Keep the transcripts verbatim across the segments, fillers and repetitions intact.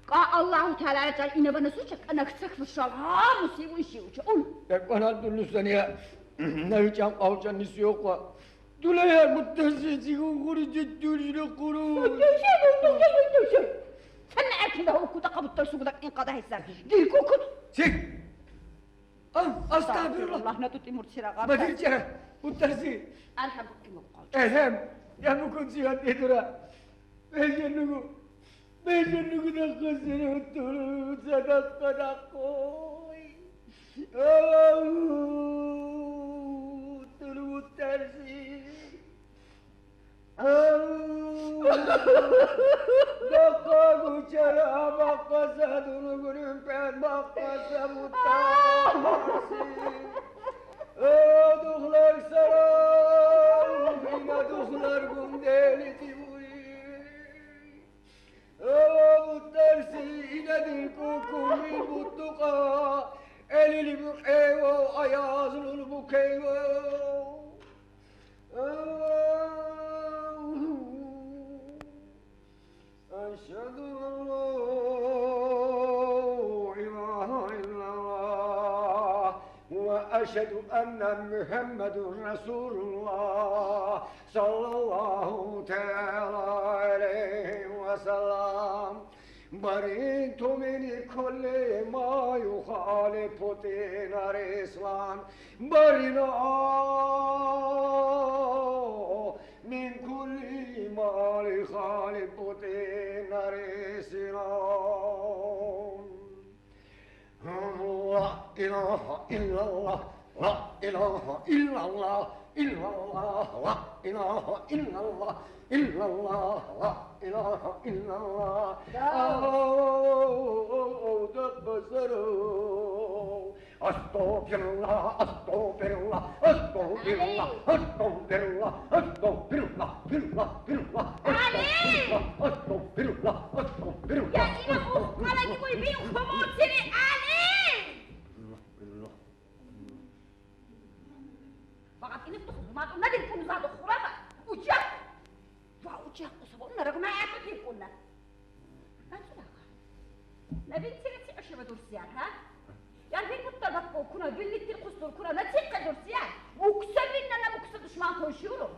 Кьа Аллагьу Теалаи чӀал инебанесуча, кьана хцехве шалгьа мусибу ишивча. Ул. Я кьванал дуллусани я, на вичӀан къалчӀан нисиокъва. Дула яр Бутарси, цигун хури деддур жила къуру. Бутарси, Бутарси, Бутарси. Сен на эркин да хукуда къа Бутарси гуда ин къада гьисар. Дир кукуд. Сик. А, астагфируллагь. Астагфируллагь, на тутимур чирагъар. Бадир чара, Бутарси. Архам букким къалчӀ. Эхем, я мукун чигьан дедура. Беженугу, беженугу да къасири уттуру, садакъа да къой. Ау, уттуру Бутарси. Ау, дакъа гучара бакъаса, дуну гурун пен бакъаса Бутарси. О, духлар сарав, ина духлар гундели тивури. О, Бутарси, ина дин кукумин бутукъа, элили букъейво, аязлул букейво. أشهد أن لا إله إلا الله وأشهد أن محمد رسول الله صلى الله تعالى عليه وسلم. برئت من كل ما يخالف دين الإسلام. برئنا من كل ما يخالف دين الإسلام. لا إله إلا الله، لا إله إلا الله، إلا الله، لا إله إلا الله، إلا الله، لا إله إلا الله. أستغفر الله، أستغفر الله، أستغفر الله، أستغفر الله، أستغفر الله، أستغفر الله، أستغفر الله، أستغفر الله، أستغفر الله. يا إلهي، أوه، قال لي، وي، بيو، كمون، سيري، علي. Факъат ина тухум, ма, на дир кун зад хурама. Уча. Ва уча, къусу бо, на рагма яту дир кунна. Анцу даха. На бин тире ти ашева дурсия, ха? Яр бин бутта бакъо куна, бин литир къустур куна, на тикъа дурсия. Мукса бин на, на мукса душман коншуру.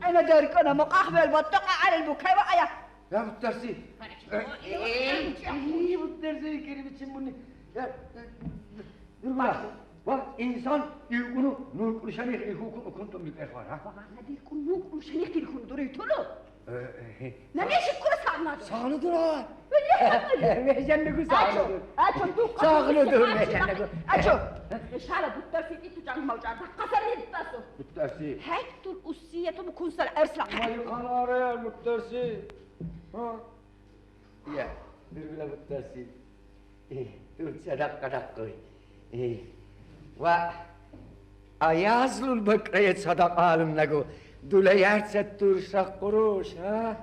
Ана дар кана, ма къахвел баттака алел букай ва ая. Я Бутарси. Э, э, э, Бутарси, кери бичин буни. Я, э, Ва, ва, инсан илкъуну нур кьурушани илкъун, илкъун тумбик эхвар, а? Ва, на дир кун нур кьурушани илкъун дури тулу. Э, э, э. На мешик кура сагъна. Сагъна дура. Мешеннигу сагъна дур. Ачо, ачо, ду. Сагъна дур, мешеннигу. Ачо. Ишара Бутарси иту чан мавча. Къасар не Бутарси. Бутарси. Хек тур усия ту кунсал арсла. Мали къанаре Бутарси. Ха? Я, бир-бирла Бутарси. Э, дур садакъа да къой. Э, ва, аязлул бакъая садакъа алыннагу, дула ярца тур са къуруш, а?